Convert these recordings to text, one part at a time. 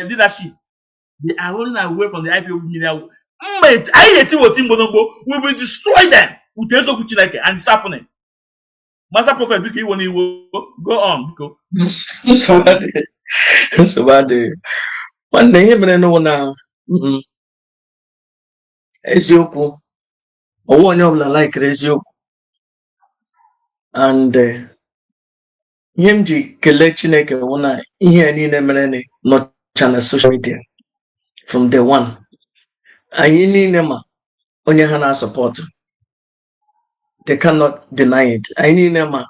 leadership. They are running away from the IPOB media. Mma anyị ga-eti oti mgbodogbo. We will destroy them with eziokwu Chineke, and it's happening. Master Prophet, biko, iwe n'iwe, go on, biko. Nsogbu adịghị, nsogbu adịghị, nwanne. Ihe mere n'ụwa na eziokwu, ọwụ onye ọbụla laikere eziokwu. And ihe m ji kelee Chineke wụ na ihe a niile mere nọcha na social media from day one. Anyị niile ma onye ha na-asọpọtụ. They cannot deny it. Anyị niile ma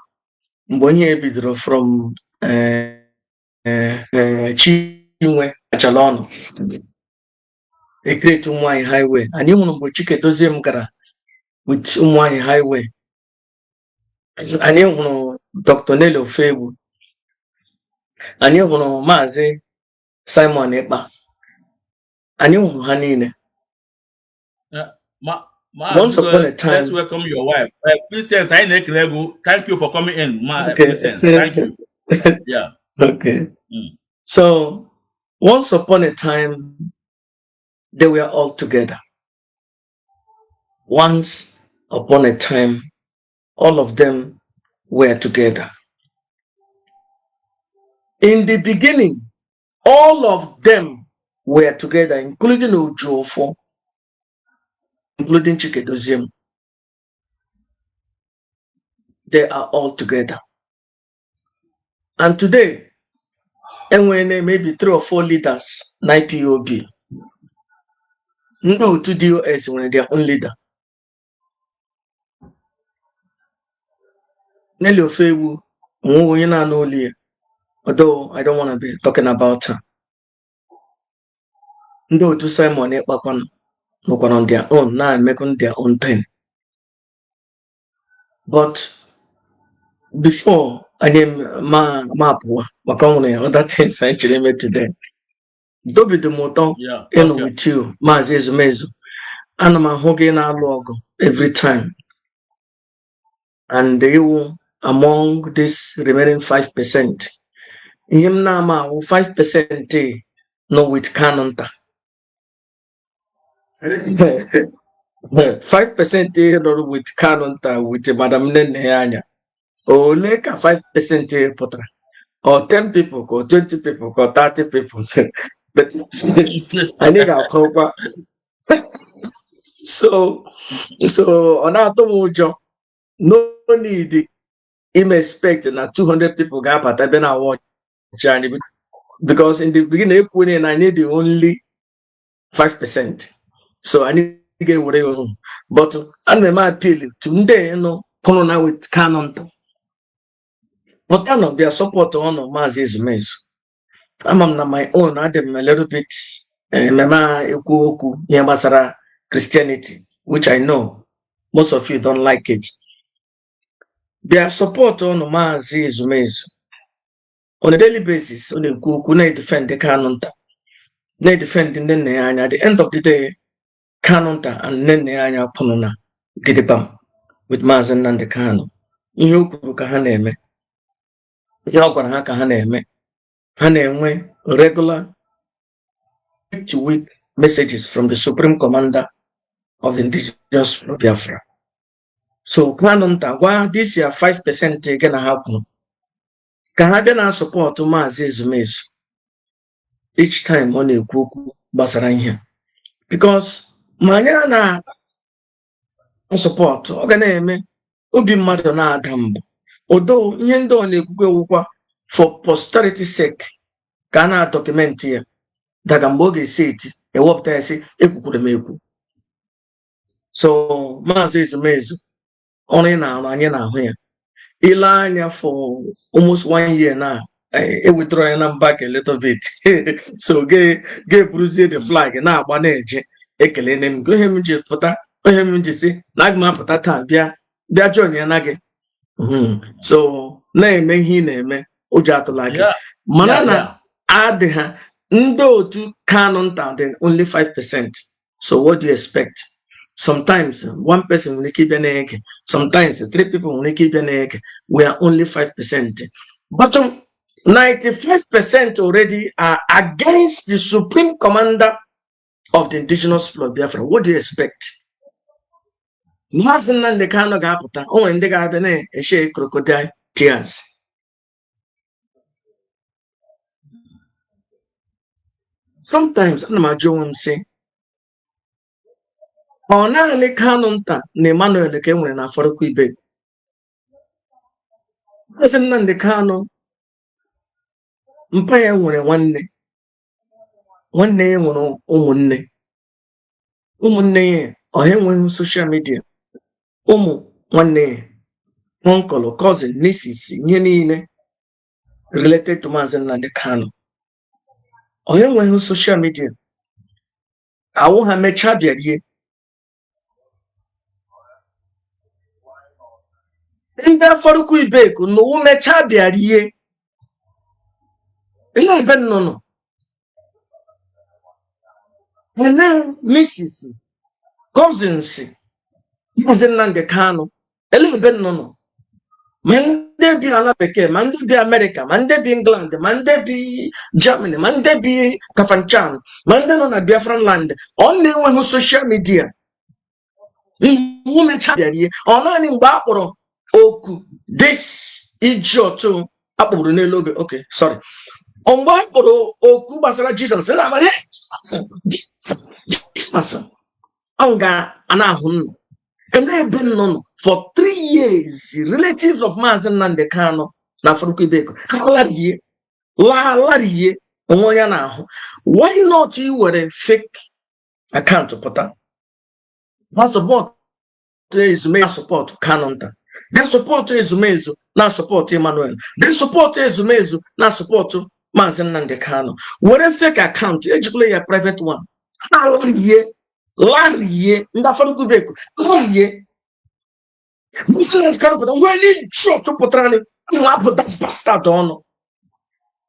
mgbe onye bidoro from Chinwe achala ọnụ ekreti Ụmụnwaanyị Highway. Anyị hụrụ mgbe Chike Dozie m gara with Ụmụnwaanyị Highway. Anyị hụrụ Dr. Nelly Ofegbu. Anyị hụrụ Maazị Simon Ekpa. Anyị hụrụ ha niile. Ma, Once upon a let's time welcome your wife. Princess, anyị na-ekele gị. Thank you for coming in, ma. Okay. Princess, thank you. Yeah. Okay. So once upon a time, they were all together. Once upon a time, all of them were together. In the beginning, all of them were together, including Ojofo, including Chikedoziem. They are all together. And today, enwere maybe three or four leaders na IPOB. Ndị otu DOS nwere their own leader. Nelly Ofewu, onweghị onye na-anụ olu ya, although I don't want to be talking about her. Ndị otu Simon Ekpakwanụ nọkwa on their own, na-emekwa their own thing. But before anyị ma pụwa, maka ọ nwere other things anyị chere ime today. Obi dị m ụtọ ịnọ with you, Maazị Ezumezu. Ana m ahụ gị na-alụ ọgụ every time. And iwu among this remaining 5%. Ihe m na-ama ahụ, 5% nọ with Kanunta. 5% nọrọ with Kanunta, with Madam Nene ya anya. Ole ka 5% pụtara? Or 10 people, ka 20 people, ka 30 people? But anyị ga-akọkwa. So ọ na-atụ m ụjọ. No need ime expect na 200 people ga-abata bịa na watch anyị, because in the beginning ekwuonye na anyị dị only 5%, so anyị ga-ewere ya ohu. But ana m eme appeal to ndị nọ kụrụ na with Kanunta, pụtanụ bịa support ọnụ Maazị Ezumezu. Ama m na my own adị m a little bit ememe a ekwu okwu ihe gbasara Christianity, which I know most of you don't like it. Bịa support ọnụ Maazị Ezumezu. On a daily basis, ọ na-ekwu okwu, na-edefend Kanunta, na-edefend ndị nna ya anya. At the end of the day, Kanunta and nne nna ya anya kwụrụ na gidigbam with Maazị Nnamdi Kanu. Ihe o kwuru ka ha na-eme, ihe ọ gwara ha ka ha na-eme. Ha na-enwe regular week to week messages from the Supreme Commander of the Indigenous people of Biafra. So Kanunta, gwa this year 5% gị na ha kwuru ka ha bịa na support Maazị Ezumezu each time ọ na-ekwu okwu gbasara ihe, because ma anyị na support, ọ ga na-eme obi mmadụ na-ada mbụ. Odo ihe ndị ọ na-ekwukwa ewukwa for posterity sake, ka a na-adocument ya, daga mgbe ọ ga-esi eti ewepụta ya, sị ekwukwuru m ekwu. So Maazị Ezumezu, ọrụ ị na-arụ, anyị na-ahụ ya. Ile anya, for almost one year na ewetara ya na back a little bit, so ga-eburuzie the flag na-agba na-eje. Ekele m gị. Ihe m ji pụta, ihe m ji si na aga m apụta taa, bịa bịa join ya na gị. So na-eme ihe ị na-eme, ụjọ atụla gị. Mara na adị ha ndị otu Kanunta dị only 5%, so what do you expect? Sometimes one person nwere ike ịbịa na-ege, sometimes three people nwere ike ịbịa na-ege. We are only 5%, but 95% already are against the supreme commander of the Indigenous People of Biafra. What do you expect? Maazị Nnamdi Kanu ga-apụta, o nwere ndị ga-abịa na-eche crocodile tears. Sometimes ana m ajụ onwe m sị, ọ naanị Kanu nta na Emmanuel ka e nwere na Afaraukwu Ibeku? Maazị Nnamdi Kanu, mpa ya nwere nwanne, nwanne ya nwere ụmụnne, ụmụnne ya ọ enweghị social media, ụmụ nwanne ya, uncle, cousin, nieces, ihe niile related to Maazị Nnamdi Kanu, ọ enweghị social media, awụ ha mechaa bịarie. Ndị Afaraukwu Ibeku n'ụwụ mechaa bịarie, ele ebe nnụnụ, ele nieces, cousins Maazị Nnamdi Kanu, ele ebe nnụnụ, ma ndị bi ala bekee, ma ndị bi Amerịka, ma ndị bi England, ma ndị bi Germany, ma ndị bi Kafanchan, ma ndị nọ na Biafran land, ọ na-enweghị social media. Iwu mechaa bịarie, ọ naanị mgbe a kpọrọ oku this idiot akpọgburu n'elu obe. Okay, sorry, mgbe a kpọrọ oku gbasara Jizọs na ama Jizọs, ọ ga na-ahụ nnụ ele ebe nnọ nọ for 3 years. Relatives of Maazị Nnamdi Kanu na Afaraukwu Ibeku ha larie larie onwe onye na-ahụ. Why not i were fake account pụta na support ezumezu, support Kanu nta, bịa support ezumezu na support Emmanuel, bịa support ezumezu na support Maazị Nnamdi Kanu? Were fake account, ejikwala ya private one. Ha larie larie, ndị Afaraukwu Ibeku larie. Maazị Nnamdi Kanu pụta, nwere ndị chọọchị pụtara ni nwa apụta bastard ọnụ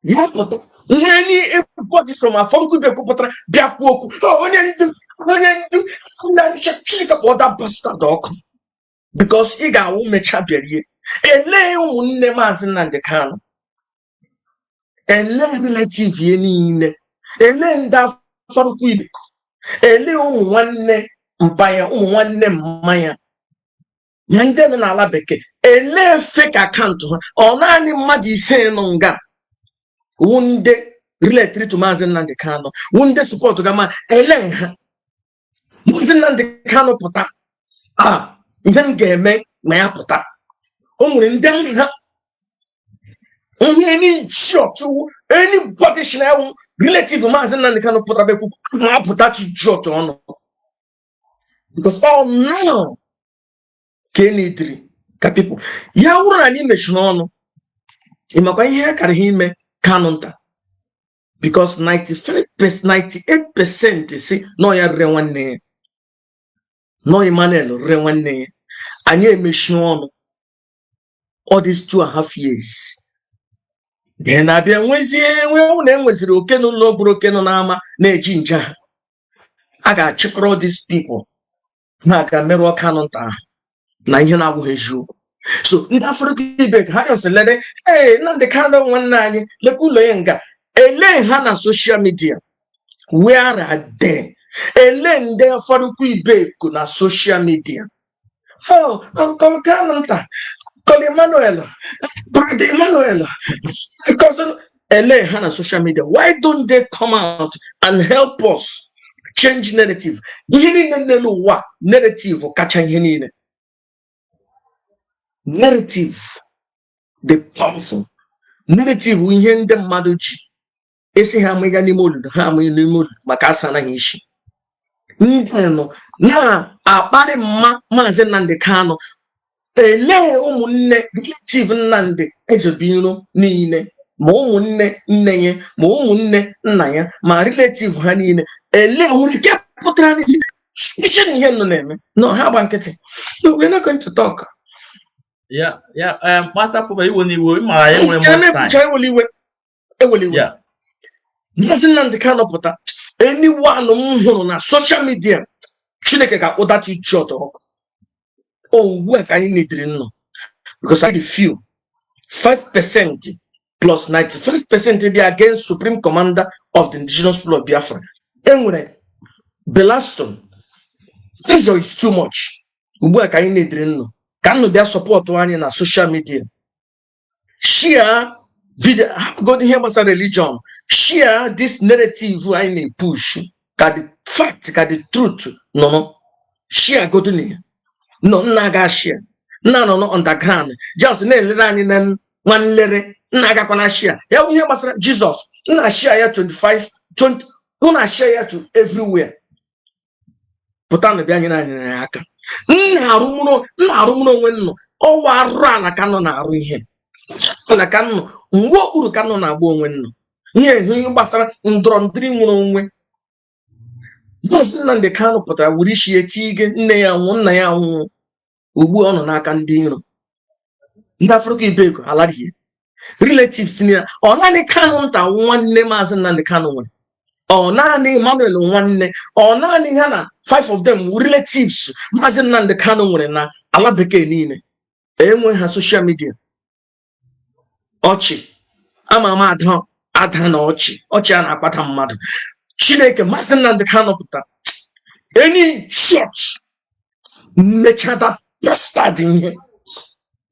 ya pụta ihe ni everybody from Afaraukwu Ibeku pụtara bịa kwuo okwu. Onye ndu, onye ndu na Chineke kpọọ that bastard ọkụ, because ị ga-awụ mechaa bịarie. Elee ụmụnne Maazị Nnamdi Kanu? Elee relative ya niile? Elee ndị Afaraukwu Ibeku? Elee ụmụ nwanne mpa ya, ụmụ nwanne mma ya na ndị nọ n'ala bekee? Elee fake account ha? Ọ naanị mmadụ 5 nọ nga wụ ndị related to Maazị Nnamdi Kanu, wụ ndị support ga ma elee ha? Maazị Nnamdi Kanu pụta, a ihe m ga-eme ma ya pụta, o nwere ndị agha ihe n'ijiọtụ. Anybody shi na ewu relative Maazị Nnamdi Kanu pụtara bekwu ma apụta chi jiọtụ ọnụ, because all now ka e nidiri ka people ya wụrụ na anyị mechiri ọnụ. Ị makwa ihe ha kara ha ime Kanu nta, because 95, 98% si nọ ya rere nwanne ya, nọ Emmanuel rere nwanne ya. Anyị emechi ọnụ all these 2.5 years, ị na-abịa nwezie nwe na enweziri oke n'ụlọ bụrụ oke nọ n'ama na-eji nje ha. A ga-achịkọrọ these people, ha ga-emerụ Kanu nta ahụ na ihe na-abụghị eziokwu. So ndị Afaraukwu Ibeku ha just lere, ee, Nnamdi Kanu nwanne anyị, lekwa ụlọ ya nga. Ele ha na social media? Where are they? Ele ndị Afaraukwu Ibeku na social media? Oh, Uncle Kanu nta, Uncle Emmanuel, Brother Emmanuel, cousin, ele ha na social media? Why don't they come out and help us change narrative? Ihe niile n'elu ụwa, narrative kacha ihe niile. Narrative, the powerful narrative, bụ ihe ndị mmadụ ji esi ha amịga n'ime olulu, ha amịga n'ime olulu maka asa anaghị isi. Ndị nọ na-akparị mma Maazị Nnamdi Kanu, elee ụmụnne relative Nnamdi Ejebiro niile, ma ụmụnne nne ya, ma ụmụnne nna ya, ma relative ha niile? Elee nwere nke pụtara n'isi isi na ihe nọ na-eme? No, ha gba nkịtị. No, we're not going to talk. Yeah. Master Prophet, iwe n'iwe, ị mara ya enwere Chere much time. Chere, eweli iwe, eweli iwe. Maazị Nnamdi Kanu pụta, anyone m hụrụ na social media, Chineke ga-akpụdachi idiot ọkụ. O ugbu a ka anyị nidiri nnọ, because anyị dị few, 5%. plus 95% dị against Supreme Commander of the Indigenous People of Biafra. Enwere Belaston. Pressure is too much. Ugbu a ka anyị na-ediri nnụ ka nnụ bịa support anyị na social media, share video, hapụgodo ihe gbasara religion, share this narrative anyị na-epush ka the fact, ka the truth nọrọ. Share godo na ya nọ nna ga share, nna nọ underground just na-elere anyị na nwa nlere, nna agakwana share ya bụ ihe gbasara Jizọs. Nna share ya 25 20, nna share ya to everywhere. Pụtanụ bịa nyere anyị ya aka. Nna arụmụrụ onwe nnụ ọwa arụrụ ala ka nọ na-arụ ihe ala ka nnụ mgbe okpuru ka nọ na-agba onwe nnụ ihe gbasara ndọrọ ndọrọ nwere onwe. Maazị Nnamdị Kanụ pụtara were isi ya tige, nne ya nwụọ, nna ya nwụọ. Ugbu a ọ nọ n'aka ndị iro, ndị Afrịka Ibeko aladịghị relatives ya. Ọ naanị Kanụ nta nwanne Maazị Nnamdị Kanụ nwere, ọ naanị Emmanuel nwanne, ọ naanị ha na five of them relatives Maazị Nnamdị Kanụ nwere na ala bekee niile. Enwe ha social media ọchị ama ama ada ada na ọchị ọchị a na-akpata mmadụ. Chineke, Maazị Nnamdị Kanụ pụtara any church mechata bastard ihe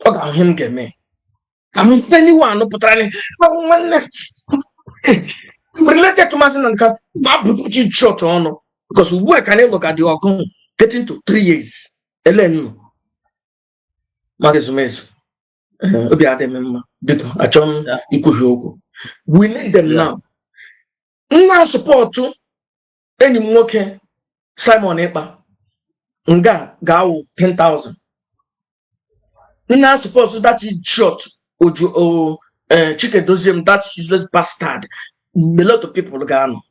ọ ga-ahụ ihe m ga-eme. Anyone pụtara ni nwanne related to Maazị Nnamdị Kanụ ma bụchi chọọchị ọnụ, because ugbu a ka anyị lụga dị ọgụ getting to 3 years. Ele nnụ Maazị Ezumezu, obi adịghị m mma. Biko, achọrọ m ikwughị okwu. We need them now. Nna support enyi m nwoke Simon Ekpa nga ga-awụ 10,000. Nna support that idiot oju o Chike Doziem, that useless bastard. A lot of people ga-anọ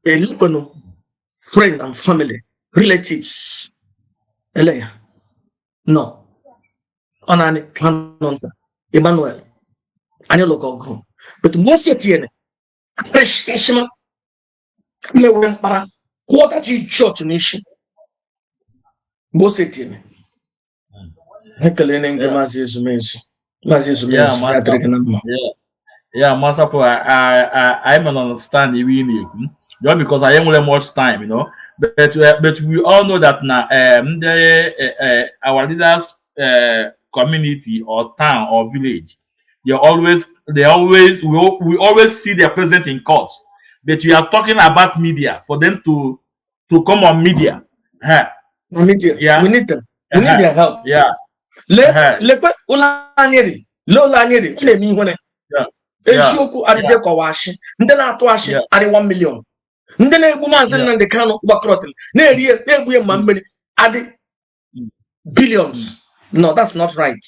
elekwenu friends and family, relatives ele ya no. Ọ naanị Kanu nta Emmanuel anyị lụrụ ọgụ, but mgbe o setinyere kashima mewere mkpara kwụọ that idiot n'isi mgbe o setinyere. Ekelele gị. Maazị Ezumezu, Maazị Ezumezu, ya Master. dịrị gị na mma. Yeah, Master Paul, I may understand iwe ị na-ekwu just because I ain't much time. But we all know that now our leaders' community or town or village, they always we always see their present in court. But we are talking about media, for them to come on media. Huh. We need you. We need them. We need their help. Lee lekwe ụlọ anyị dị, lee ụlọ anyị dị, ọ na-eme ihere. Eziokwu adịzie kọwa ashị ndị na-atụ ashị adị 1 million, ndị na-egbu Maazị Nnamdị Kanụ gbakọrọtịrị na-eri ya, na-egbu ya mma mmiri adị billions. No, that's not right.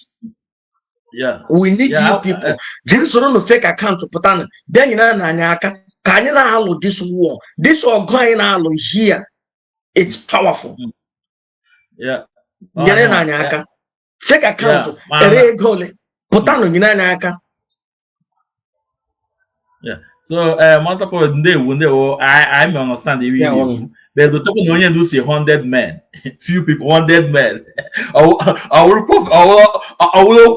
We need you people. Jiri soro na fake account pụta bịa nyere na anyị aka ka anyị na-alụ this war, this ọgụ anyị na-alụ here. It's powerful. Nyere na anyị aka. Fake account ere ego ole pụtanụ nyere anyị aka. So, Master Paul, ndewo, ndewo, I may understand the Yeah, really. But the talking onye do say 100 men, few people, 100 men. Ọwụrụ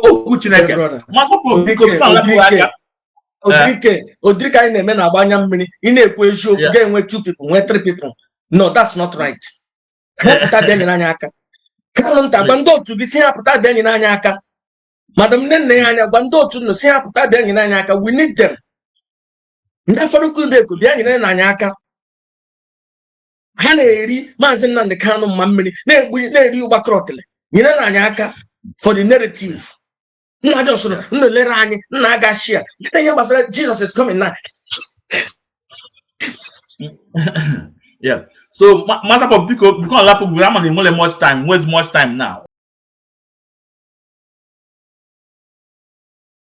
okwu Chineke. Brother. Master Paul, biko, Odike, before I Odike. aka. Odike odike anyị na-eme na-agba anya mmiri. Ị na-ekwu eziokwu, ga-enwe two people, nwee three people. No, that's not right. Ha pụta bịa nyere anyị aka. Kanụ nta, gwa ndị otu gị si ha pụta bịa nyere anyị aka. Madam nne nna ya anya, gwa ndị otu nụ si ha pụta bịa nyere anyị aka. We need them. Ndị afọdụkụ ibeko bịa nyere anyị aka. Ha na-eri Maazị Nnamdị Kanụ mma mmiri, na-egbu, na-eri ụgbakọrọtịrị. Nyere anyị aka for the narrative. Nna jọsụrụ nna lere anyị, nna aga shia leta ihe gbasara Jesus is coming now. Yeah. So, Master Paul, biko, biko, I'm not much time, waste much time now.